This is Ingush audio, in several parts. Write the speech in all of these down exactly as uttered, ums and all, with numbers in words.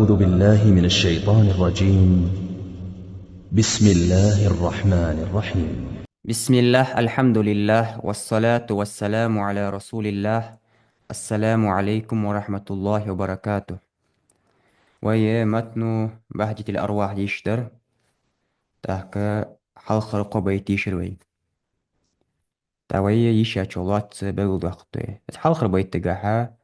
أعوذ بالله من الشيطان الرجيم. بسم الله الرحمن الرحيم. بسم الله، الحمد لله، والصلاة والسلام على رسول الله. السلام عليكم ورحمة الله وبركاته. Вай матну Бахьджатил-Арвахь дешаш дар, тӀаккха хьалхара кхо байт дийшар вай. ТӀаккха вай йишача лоацца белгалдоаккхаргда вай. Из хьалхара байтагахьа,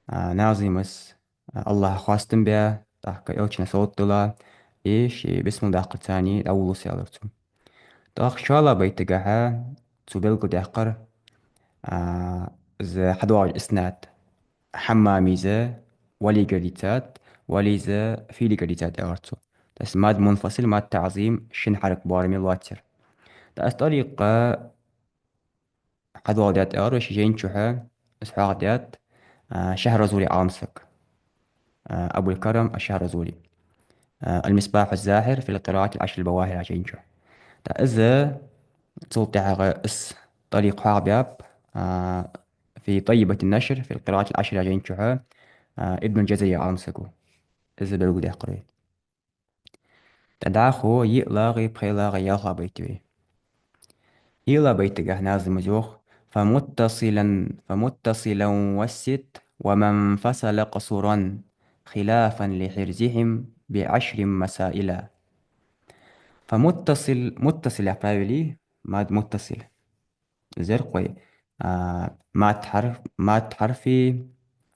а, назимас, а, АллахӀа хоастам баь, тӀаккха Элчана салот дилла, и ший бисмал даккхарца дӀаволлалва аьлар цо. ТӀаккха шоллагӀча байтагахьа цо белгалдаьккхар, а, из хьадоагӀаш иснад Хьаммамийс Валийгара дийцад, Валийс Филийгара дийцад аьлар цо. То есть мад мунфасил, мад таӀзим шин хьаракат боараме лоацар. ТӀаккха из тӀарикъ хьадоаладаьд аьлар вай ший жайна чухьа, из хьоахадаьд, а, Шахразури Ӏаламсаг. А, Абуль-Карам аш-Шахразури. А, المصباح الزاهر في القراءات العشر البواهر яхача жайна чухьа. ТӀаккха из, цул тӀехьагӀа из тӀарикъ хьоахабаьб, а, في طيبة النشر في القراءات العشر яхача жайна чухьа, а, Ибн аль-Джазари Ӏаламсаго. Из белгалдаьккхар вай. ТӀаккха дӀахо йиълагӀеи пхелагӀеи ялхлагӀа байт вай. ЙиълагӀча байтагахьа назимас йоах: فمتصلا، فمتصلا وسط، وما انفصل اقصرا، خلافا لحرزهم بعشر مسائلا. فمتصل, муттасил яха правило, мад муттасил. Зеркъой, а, мад хьарф, мад хьарфи,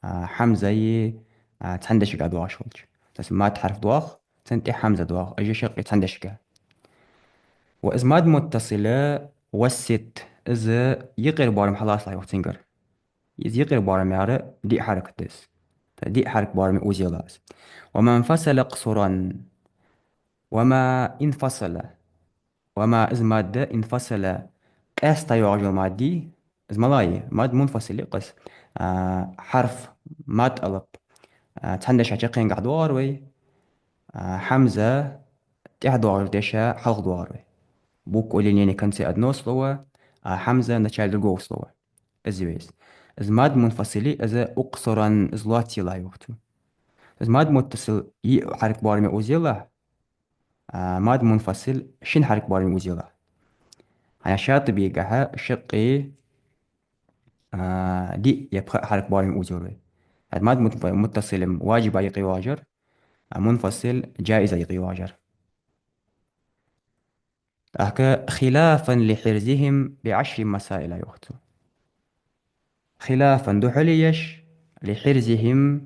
а, хьамзаи, а, цхьан дешага доагӀаш хилча. То есть мад хьарф доагӀа, цун тӀехьа хьамза доагӀа, уж шаккхе цхьан дешага. Ва из мад муттасил, вассит, из юкъера боарам хьаллацалахь йоах цунгара. Из юкъера боарам яр диъ хьаракат да из. Диъ хьаракат боараме озаелахь из. وما انفصل اقصرا، وما انفصل. وما из мад инфасала, къаьстта йоагӀаш йола мад я, из малагӀа я? Мад мунфасил я-кх из. А, хьарф, мад алап, а, цхьан деша чаккхенгахьа доагӀар вай, а, хьамза тӀехьа доагӀача деша хьалха доагӀар вай. Буква удлинения в конце одного слова, а хьамза в начале другого слова. Из я вай из. Из мад мунфасил я, из укъсуран, из лоацца елахь йоах цо. Из мад муттасил йиъ хьаракат боараме озаелахь, а, мад мунфасил шин хьаракат боараме озаелахь. ХӀана аьлча ШатӀибегахьа шаккхе, а, диъ е пхи хьаракат боараме озайора вай. ХӀаьта мад мут-, муттасил важиба юкъе йоагӀаш яр, а мунфасил джаиза юкъе йоагӀаш яр. ТӀаккха خلافا لحرزهم بعشر مسائل йоах цо. خلافا духьале еш, لحرزهم,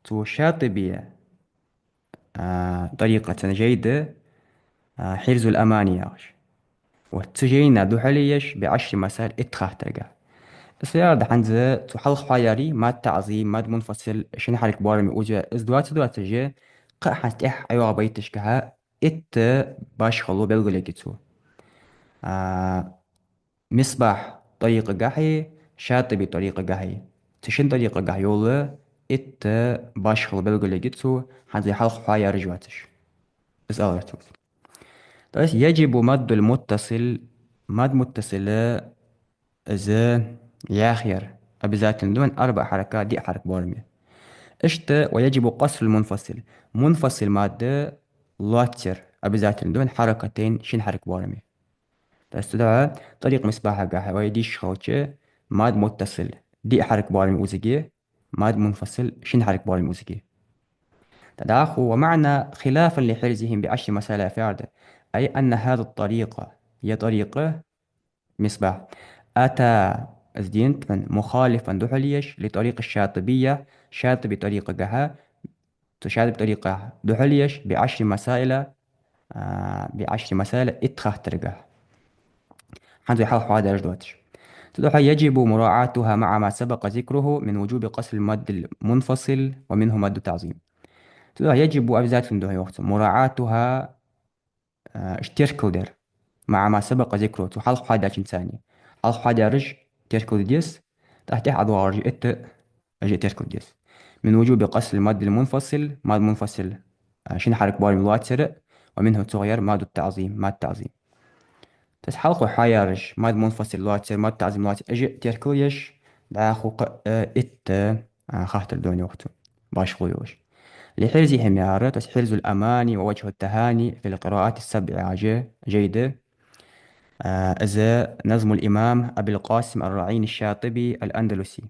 цу ШатӀибий, а, тӀарикъа цун жай да, а, Хьирзуль-Амани яхаш. Вот цу жайна духьале еш, بعشر مسائل, итт хаттарга. Из фу яр да хӀанз цо хьалха хьоахаяьр, мад таӀзим, мад мунфасил, шин хьаракат боараме озаяь, из доацаш-доацаш, кхы а хӀанз тӀехьа ӀойоагӀача байташкахьа итт башхало белгалъергья цо. А, Мисбахь тӀарикъагахьеи, ШатӀиби тӀарикъагахьеи. Цу шин тӀарикъагахьа йола итт башхало белгалъергья цо, хӀанз вай хьалха хьоахаяьраш йоацаш. Из алар цо. То есть يجب مد المتصل, мад муттасил из яхъяр обязательно да вайна арбаӀ хьаракат, диъ хьаракат боараме. Иштта ويجب قصر المنفصل, мунфасил мад лоацаяр обязательно да вайна хьаракатайн, шин хьаракат боараме. То есть цудухьа тӀарикъ Мисбахьагахьа вай дешаш хилча, мад муттасил диъ хьаракат боараме озаргья, мад мунфасил шин хьаракат боараме озаргья. ТӀаккха дӀахо ومعنى خلافا لحرزهم بعشر مسائل фу яр да. أي أن هذا الطريق, ер тӀарикъ, Мисбахь, أتى, из дийнат хьона, مخالفا, духьале еш, لطريق الشاطبية, ШатӀиби тӀарикъагахьа, цу ШатӀиби тӀарикъагахьа духьале еш, بعشر مسائل, а, بعشر مسائل, итт хаттарга. ХӀанз вай хьалха хьоахадаьраш доацаш. Цудухьа يجب مراعاتها مع ما سبق ذكره من وجوب قصر المد المنفصل ومنه مد التعظيم. Цудухьа يجب обязательно да йоах цо, مراعاتها, а, уж теркалдар. مع ما سبق ذكره, цу хьалха хьоахадаьчунца. Хьалха хьоахадаьраш теркалде деза, тӀехьа-тӀехьа ӀодоагӀараш итт а уж теркалде деза. من وجوب قصر المد المنفصل, мад мунфасил, а, шин хьаракат боараме лоацаяр, ومنه, цунгара, مد التعظيم, мад таӀзим. То есть хьалха хьоахаяьраш, мад мунфасил лоацаяр, мад таӀзим лоацаяр, уж теркалъеш, дӀахо кхы а, э, итт, э, хаттар да йоах цо, башхало йолаш. لحرزهم яхар, то есть حرز الأماني ووجه التهاني في القراءات السبع яхаш жай да. А, из نظم الإمام أبي القاسم الرعيني الشاطبي الأندلسي.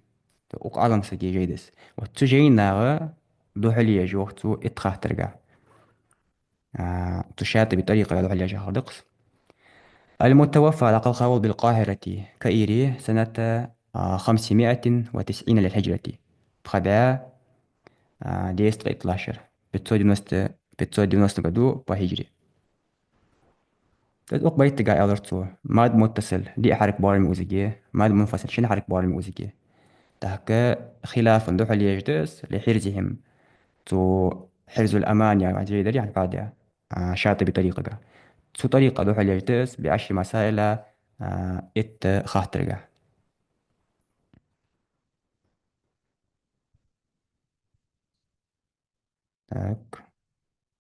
Укх Ӏалам сага жай да из. Вот цу жайнага духьал еш йоах цо итт хаттарга. А, цу ШатӀиби тӀарикъа духьал еш яхар да-кх из. المتوفى, дӀакхалхаваьв بالقاهرة, Каире, سنة, а, خمسمائة وتسعين للهجرة. Пхи бӀаь, а, дезткъа иттлахь шера. Пятьсот девяносто, пятьсот девяносто году по хиджре. ТӀаккха укх байтага аьлар цо: мад муттасил диъ хьаракат боарам я укхаза, мад мунфасил шин хьаракат боарам я укхаза. ТӀаккха хилафан духьал еш да из, لحرزهم, цу حرز الأماني яхаш жай дар яхьа хьоадаь, а, ШатӀиби тӀарикъага. Цу тӀарикъа духьал еш да из, بعشر مسائل, а, итт хаттарга. Так.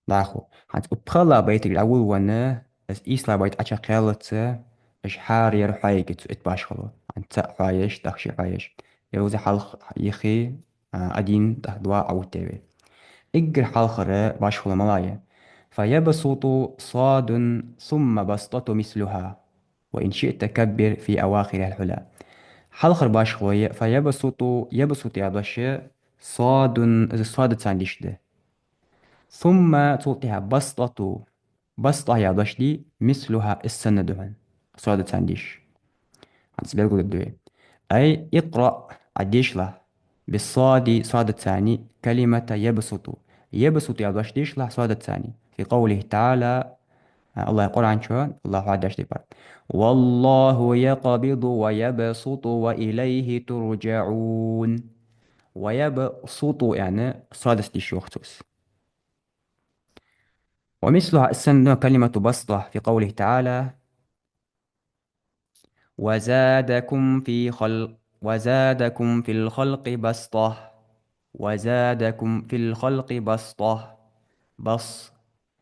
ДӀахо. ХӀанз укх пхелагӀа байтага дӀаволавенна, из ийслагӀа байт Ӏочакхъяллалца, уж хӀара ер хьоаергья цо итт башхало. ХӀанз цаӀ хьоаеш, тӀаккха шиъ хьоаеш. Ер укхаза хьалха йиххе, а, один, тӀаккха два Ӏооттаяьй. Эггара хьалхара башхало малагӀа я? فيبسط صاد ثم بسطة مثلها. وإن شئت كبر في أواخرها الحلا. Хьалхара башхало я, فيبسط, يبسط яха дош, صاد, из содацара дешаш да. ثم, цул тӀехьа, بسطة, بسطة яха дош да, مثلها, из санна да хьона, содацара дешаш. ХӀанз белгалдергда вай. أي اقرأ, Ӏа дешалахь, بالصاد, содацара, كلمة يبسط. يبسط яха дош дешалахь содацара. في قوله تعالى, а, АллахӀа Къуръан чу, АллахӀа хьоадеш тайпара: والله يقبض ويبسط وإليه ترجعون. ويبسط, яъни, содацара дешаш йоах цо из. ومثلها, из санна да كلمة بسطة في قوله تعالى: وزادكم في خلق، وزادكم في الخلق بسطة. وزادكم في الخلق بسطة. بس،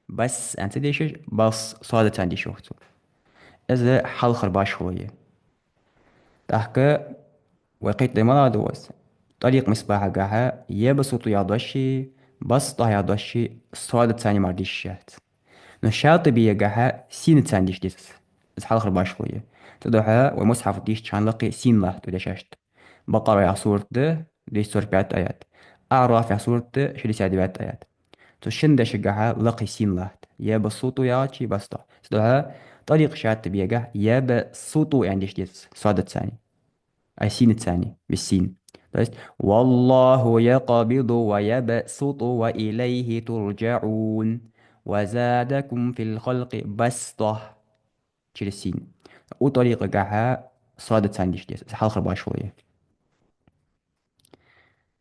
بس, аьнна ца дешаш, بس, содацара дешаш йоах цо. Из хьалхара башхало я. ТӀаккха вай кхетаде малагӀа да из? ТӀарикъ Мисбахьагахьа يبسط яха доши, بسطة яха доши содацара мара дешаш яц. Но ШатӀибиягахьа синацара дешаш да из. Из хьалхара башхало я. Цудухьа вай мусхьаф дийшача хана лакхе син латт укх дешашта. Бакъара яха сурат да, двести сорок пятый аят. АӀраф яха сурат да, шестьдесят девятый аят. Цу шин дешагахьа лакхе син латт. يبسط яхачи بسطة. Цудухьа тӀарикъ ШатӀибиягахьа يبسط аьнна дешаш да из, содацара. Ай синацара, بالسين. То есть: والله يقبض ويبسط وإليه ترجعون. وزادكم في الخلق بسطة. Через син. Укх тӀарикъагахьа содацара дешаш да из. Из хьалхара башхало я.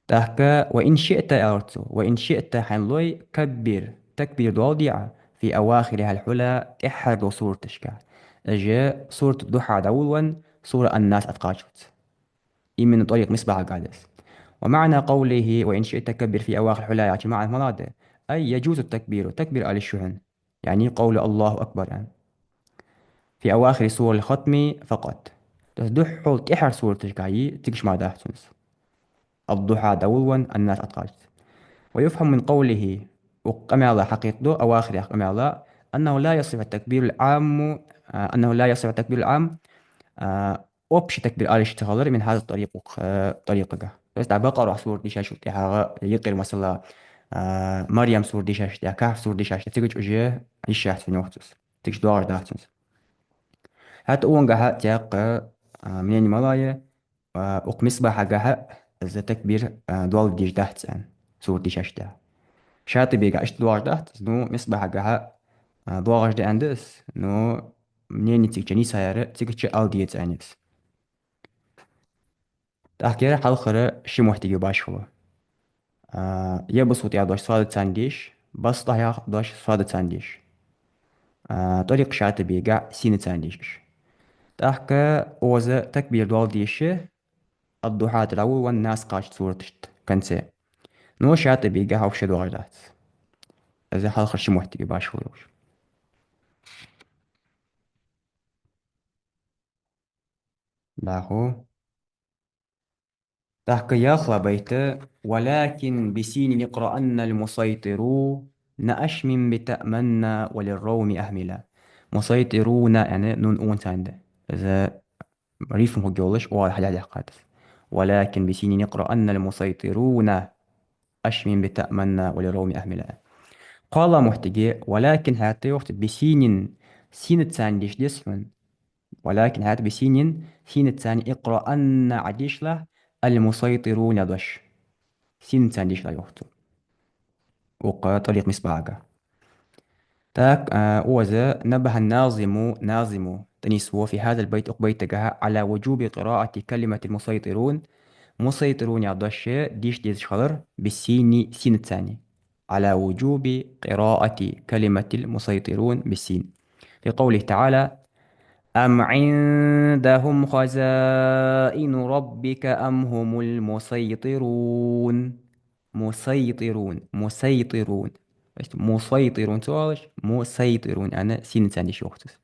ТӀаккха وإن شئت, аьлар цо, وإن شئت, хьайна лой, كبر, такбир доаладе Ӏа, في أواخرها الحلا, тӀеххьара долча сураташка. Уж сурат Духьа дӀаволавенна, сурат Ан-Нас тӀакхаччалца. Именно тӀарикъ Мисбахьагахьа да из. ومعنى قوله وإن شئت كبر في أواخر الحلا яхача маӀан малагӀа да? أي يجوز التكبير, такбир ала йиш я хьона. يعني قول الله أكبر, яъни. في أواخر سور الختم فقط. То есть духхьал тӀеххьара сураташка йи, цига мара дац хьона из. Ад-Духьа дӀаволавенна, Ан-Нас тӀакхаччалца. ويفهم من قوله, укх къамаьла хьакъикъ да, أواخر яха къамаьла, أنه لا يصح التكبير العام, а, أنه لا يصح التكبير العام, а, общий такбир ала йиш ца хилар من هذا الطريق, укх, а, тӀарикъагахьа. То есть дӀа Бакъара сурат дешаш, тӀехьагӀа юкъера, масала, а, Марьям сурат дешаш, тӀехьа Кахьф сурат дешаш, цига уж йиш яц хьона йоах цо из. Цига доагӀаш дац хьона из. ХӀаьта укхангахьа цхьаькха, а, мнени малагӀа я, а, укх Мисбахьагахьа из такбир, а, доаладе дезаш дац аьнна, сурат дешаш тӀехьа. ШатӀибиягахьа иштта доагӀаш дац из, но Мисбахьагахьа, а, доагӀаш да аьнна да из, но мнени цига нийсса яр, цига ала деза аьнна я из. ТӀаккха ер хьалхара ши моттиге башхало. А, يبسط яха дош содацара дешаш, بسطة яха дош содацара дешаш. А, тӀарикъ ШатӀибиягахьа синацара дешаш. ТӀаккха укхаза такбир доаладе дезаш, Ад-Духьа тӀа дӀаволавенна, Нас кхаччалца сураташта конце. Но ШатӀибиягахьа вообще доагӀаш дац. Из хьалхара ши моттиге башхало я уж. ДӀахо. ТӀаккха ялхлагӀа байт: «ولكن بسين اقرأن المسيطرون أشمم بتأمنا وللروم أهملا». «مسيطرون» аьнна нун унца да. Из рифма хургйолаш, оал хьалхадаьккхад из. «ولكن بسين اقرأن المسيطرون أشمم بتأمنا وللروم أهملا». КхоалагӀа моттиге: «ولكن» хӀаьта йохцу, «بسين» синаца деша деза хьона. «ولكن» хӀаьта «بسين» синаца, «اقرأن» Ӏа дешалахь, «المسيطرون» яха дош. Синаца дешалахь йохцу. Укх тӀарикъ Мисбахьага. Так, а, оза: «نبه الناظم», назимо тӀанисво, «في هذا البيت», укх байтагахьа, «على وجوب قراءة كلمة المسيطرون», «مسيطرون» яха дош деша дезаш хилар, «بالسين» синаца. «على وجوب قراءة كلمة المسيطرون بالسين، في قوله تعالى: «أم عندهم خزائن ربك أم هم المسيطرون». «مسيطرون», «مسيطرون». То есть «مسيطرون» ца оалаш, «مسيطرون» аьнна синаца деша йохцу из.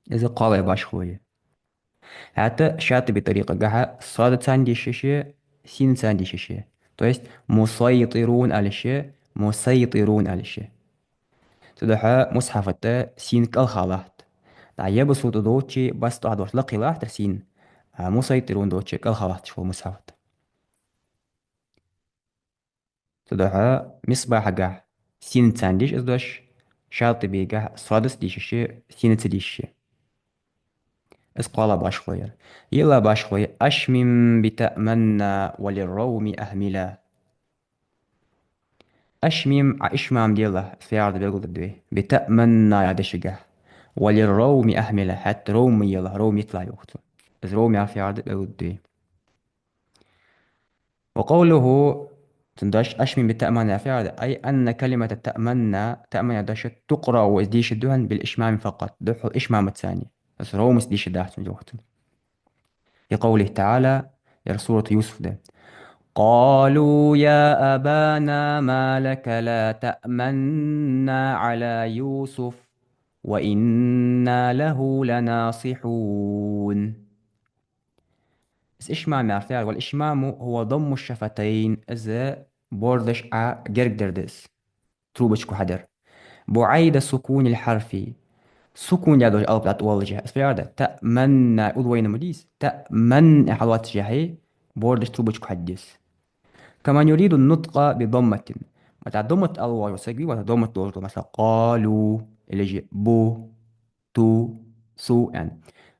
Из кхоалагӀа башхало я. ХӀаьта ШатӀиби тӀарикъагахьа садаца деша йиш я, синаца деша йиш я. То есть «مسيطرون» ала йиш я, «مسيطرون» ала йиш я. Цудухьа мусхьафа тӀа син кӀалха латт. ДӀа «يبسطون» долча баста долча лакхе латтар син, а «مسيطرون» долча кӀалха латташ хул мусхьафа тӀа. Цудухьа Мисбахьагахь синаца деша из дош, ШатӀибигахь садаца деша йиш я, синаца деша йиш я. Из кхоалагӀа башхало яр. ЙиълагӀа башхало я: «أشمم بتأمنا وللروم أهملا». «أشمم», Ӏа ишмам делахь, фиӀл да белгалдергда вай. «بتأمنا» яха дешагахь. «وللروم أهملا», хӀаьта «روم» елахь, «روم» йитлахь йохцу. Из «روم» яха фиӀл да белгалдергда вай. وقوله, цун дош: «أشمم بتأمنا» яха фиӀл да, أي أن كلمة تأمنا, «تأمنا» дош, تقرأ, из дешаргда хьона, «بالإشمام فقط», духхьал ишмамаца. Из «روم» ца дешаргдац цун йохцу. في قوله تعالى, яр сурат Юсуф да: «قالوا يا أبانا ما لك لا تأمنا على يوسف وإنا له لناصحون». Из ишмам яха фиӀл, «والإشمام هو ضم الشفتين», из бордаш Ӏа гергадар да из. Трубочку хьадар. «بعيد سكون الحرف». Сукун яха дош алап дӀатӀавоаллашехь, из фиӀл да. «تأمنا», удвоение ма дий из. «تأمن» хьалоацашехь, бордаш трубочку хьаде деза. «كمن يريد النطق بضمة». Ма тӀа доммат ала воаллаш саг вий, ва тӀа доммат долаш дола, масала, «قالوا», или же «بو», «تو», «سو» аьнна.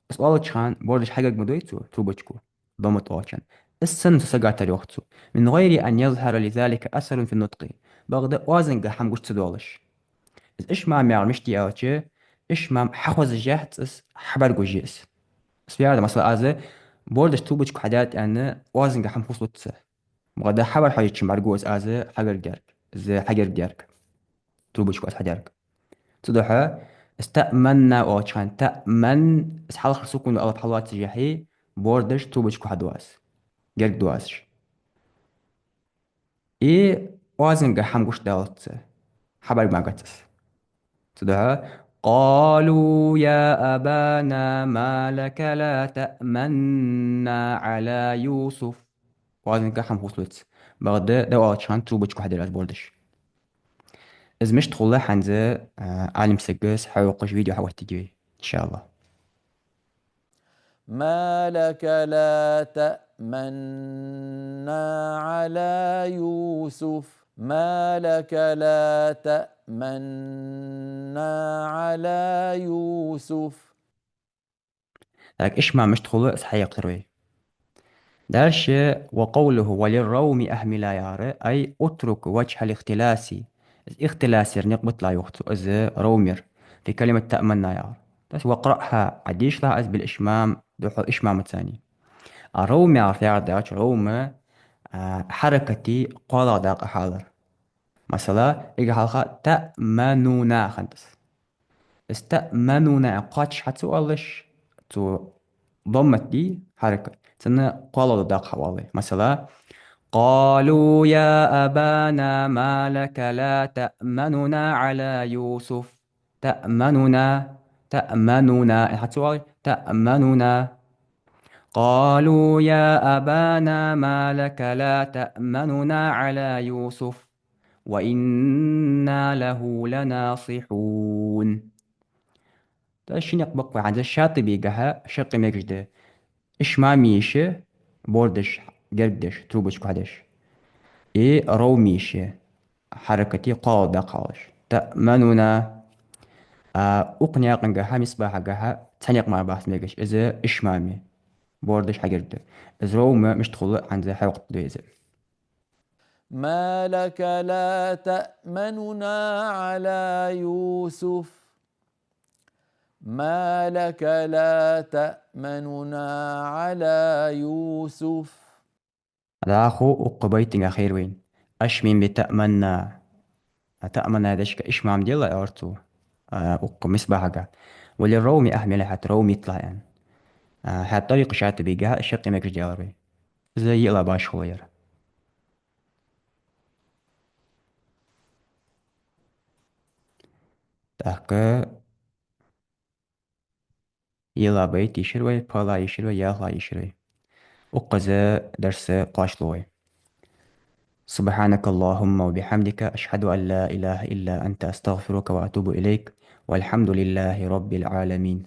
Из оалача хана бордаш хьагарга ма дой цо трубочку, доммат оалача хана. Из санна цо сагатар йохцу. «من غير أن يظهر لذلك أثر في النطق». Бакъда оазангахь хӀама гуш ца долаш. Из ишмам яхар мишта я аьлча, ишмам хьахозаш яц из, хьабӀаргагуш я из. Из фиӀл да, масала, аз бордаш трубочку хьадаьд аьнна, оазангахь хӀама хувцалуц са. Бакъда хьабӀарахьежача бӀаргагу из аз хьагаргдаьрга, из хьагаргдаьрга. Трубочку аз хьадаьрга. Цудухьа из «تأمنا» оалача хана, «تأمن», из хьалхара сукун алап хьалоацашехь, бордаш трубочку хьаду аз. Гергаду аз уж. И оазангахь хӀама гуш далац са. ХьабӀарга мара гац из. Цудухьа: «قالوا يا أبانا ما لك لا تأمنا على يوسف». Оазангахь хӀама хувцалуц. Бакъда дӀаоалача хана трубочку хьадир аз бордаш. Из мишта хул хӀанз, а, Ӏалим сага хьаькхаш видео хьаоттаргья вай, иншааллахӀ. «ما لك لا تأمنا على يوسف، ما لك لا تأمنا على يوسف». Так, ишмам мишта хул, из хьаькхар вай. Дальше: «وقوله وللروم أهملا» яхар, أي اترك وجه الاختلاس. Из ихтилас яр никъ битлахь йохцу, из ровм яр, في كلمة تأمنا яхар. То есть «واقرأها», Ӏа дешалахь из, «بالإشمام», духхьал ишмамаца. А ровм яхар фиӀл да аьлча, ровм, а, хьараката кхоалагӀа дакъа хьалар. Масала, цига хьалха «تأمنون» хиннад из. Из «تأمنون» аьнна кхоачаш хьа ца оалаш, цу доммат дий хьаракат, цунна кхоалагӀа дакъа хьаоал вай. Масала: «قالوا يا أبانا ما لك لا تأمننا على يوسف». «تأمننا», «تأمننا» аьнна хьа ца оалаш, «تأمنون». قالوا يا أبانا ما لك لا تأمننا على يوسف وإنا له لناصحون. Тӏаккха шиннех бакъ вай хӏанз Шатибигахьа шаккхе мегаш да. Ишмам йийша, бордаш герга деш, трубочка хьадеш. И ром йийша, хьаракате кхоалагӏа дакъа хьалаш. تأمننا. А укх наькъангахьа, Мисбахьагахьа цхьа никъ мара бац мегаш, из ишмам я. Бордаш хьагерга да. Из ром мишта хул хӏанз хьокхаргда вай из. ما لك لا تأمننا على يوسف. ما لك لا تأمننا على يوسف. Дӏахо укх байтага хьера вайна. أشمم بتأمننا. А تأمننا дешка ишмам делла аьлар цо. А, укх Мисбахьага. وللروم أهمل, хӏаьта ром йитлахь аьнна. А, хӏаьта тӏарикъ Шатибигахьа шаккхе мегаш да аьлар вай. Из йиълагӏа башхало яр. Тӏаккха йиълагӏа байт йийшар вай, пхелагӏа йийшар вай, ялхлагӏа йийшар вай. Укхаза дарс кхоачалу вай. سبحانك اللهم وبحمدك، أشهد أن لا إله إلا أنت، أستغفرك وأتوب إليك. والحمد لله رب العالمين.